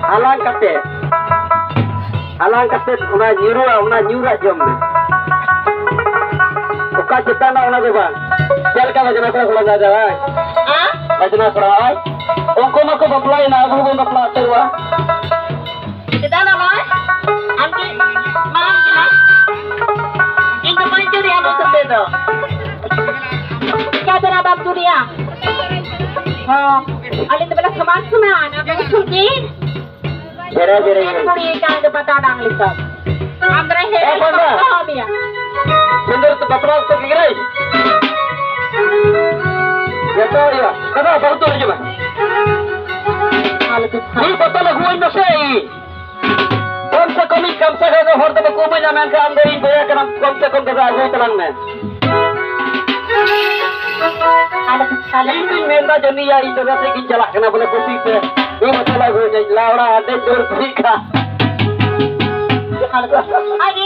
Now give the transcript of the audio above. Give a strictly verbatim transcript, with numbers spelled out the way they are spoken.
ᱦᱟᱞᱟᱝ ᱠᱟᱛᱮ, ᱦᱟᱞᱟᱝ ᱠᱟᱛᱮ ᱚᱱᱟ ᱧᱩᱨᱩᱜᱼᱟ, ᱚᱱᱟ ᱧᱩᱨᱟᱜ ᱡᱚᱢ ᱢᱮ᱾ ᱚᱠᱟ ᱪᱮᱛᱟᱱ ᱨᱮ ᱚᱱᱟ ᱫᱚ ᱵᱟᱝ᱾ ᱪᱮᱫ ᱞᱮᱠᱟ ᱵᱟᱡᱽᱱᱟ ᱠᱚᱲᱟ ᱠᱚ ᱞᱟᱸᱫᱟ ᱮᱫᱟ, ᱵᱟᱝ? ᱦᱮᱸ? ᱵᱟᱡᱽᱱᱟ ᱠᱚᱲᱟ, ᱦᱳᱭ᱾ ᱩᱱᱠᱩ ᱢᱟᱠᱚ ᱵᱟᱯᱞᱟᱭᱮᱱᱟ, ᱟᱵᱚ ᱦᱚᱸᱵᱚᱱ ᱵᱟᱯᱞᱟ ᱩᱛᱟᱹᱨᱚᱜᱼᱟ᱾ ᱪᱮᱫᱟᱜ ᱱᱚᱜᱼᱚᱭ? ᱟᱢ ᱠᱤ ᱢᱟᱲᱟᱝ ᱠᱟᱱᱟ? ᱤᱧ ᱫᱚ ᱵᱟᱹᱧ ᱡᱩᱨᱤᱭᱟ ᱱᱩᱭ ᱥᱟᱛᱮ ᱫᱚ᱾ ᱪᱤᱠᱟᱹ ᱫᱷᱟᱨᱟ ᱵᱟᱢ ᱡᱩᱨᱤᱭᱟ? ᱦᱚᱸ, ᱟᱹᱞᱤᱧ ᱫᱚ ᱵᱚᱞᱮ ᱥᱚᱢᱟᱱ ᱥᱚᱢᱟᱱ, ᱟᱯᱮ ᱩᱥᱩᱞ ᱜᱮ᱾ ᱡᱮᱨᱮ, ᱡᱮᱨᱮ, ᱡᱮᱨᱮ᱾ ᱠᱩᱲᱤ ᱠᱟᱱ ᱫᱚ ᱯᱟᱛᱟ ᱰᱟᱝ ᱞᱮᱠᱟ᱾ ᱟᱢ ᱨᱮ ᱦᱮ ᱮ, ᱵᱟᱵᱟ᱾ ᱠᱚ ᱢᱮᱭᱟ᱾ ᱥᱩᱱᱫᱚᱨ ᱛᱮ ᱵᱟᱯᱞᱟ ᱚᱠᱛᱚ ᱜᱤᱫᱽᱨᱟᱹ᱾ ᱡᱚᱛᱚ ᱦᱩᱭᱩᱜᱼᱟ᱾ ᱫᱟᱫᱟ, ᱵᱟᱹᱦᱩ ᱛᱚ ᱦᱤᱡᱩᱜ ᱢᱮ᱾ ᱟᱞᱮ ᱫᱚ ᱢᱤᱫ ᱵᱚᱛᱚᱞ ᱟᱹᱜᱩᱣᱟᱹᱧ ᱢᱮᱥᱮ᱾ ᱠᱚᱢ ᱥᱮ ᱠᱚᱢ ᱤᱧ ᱠᱟᱢᱥᱟ ᱠᱷᱟᱡ ᱫᱚ ᱦᱚᱲ ᱫᱚ ᱵᱟᱠᱚ ᱤᱢᱟᱹᱧᱟ, ᱢᱮᱱᱠᱷᱟᱱ ᱟᱢ ᱫᱚ ᱤᱧ ᱵᱚᱭᱦᱟ ᱠᱟᱱᱟᱢ, ᱠᱚᱢ ᱥᱮ ᱠᱚᱢ ᱫᱟᱫᱟ ᱟᱹᱜᱩ ᱛᱟᱞᱟᱝ ᱢᱮ᱾ ᱟᱞᱮ ᱫᱚ ᱤᱧ ᱫᱩᱧ ᱢᱮᱱᱫᱟ ᱡᱟᱹᱱᱤᱡ ᱭᱟ ᱤᱧ ᱫᱟᱫᱟ ᱥᱮᱫ ᱜᱤᱧ ᱪᱟᱞᱟᱜ ᱠᱟᱱᱟ ᱵᱚᱞᱮ ᱠᱩᱥᱤ ᱛᱮ᱾ ᱤᱧ ᱵᱚᱛᱚᱞ ᱟᱹᱜᱩᱣᱟᱹᱧ ᱞᱟ ᱚᱲᱟᱜ ᱟᱹᱰᱤ ᱡᱳᱨ ᱵᱷᱤᱲ ᱠᱷᱟ᱾ ᱟᱞᱮ ᱫᱚ ᱟᱹᱰᱤ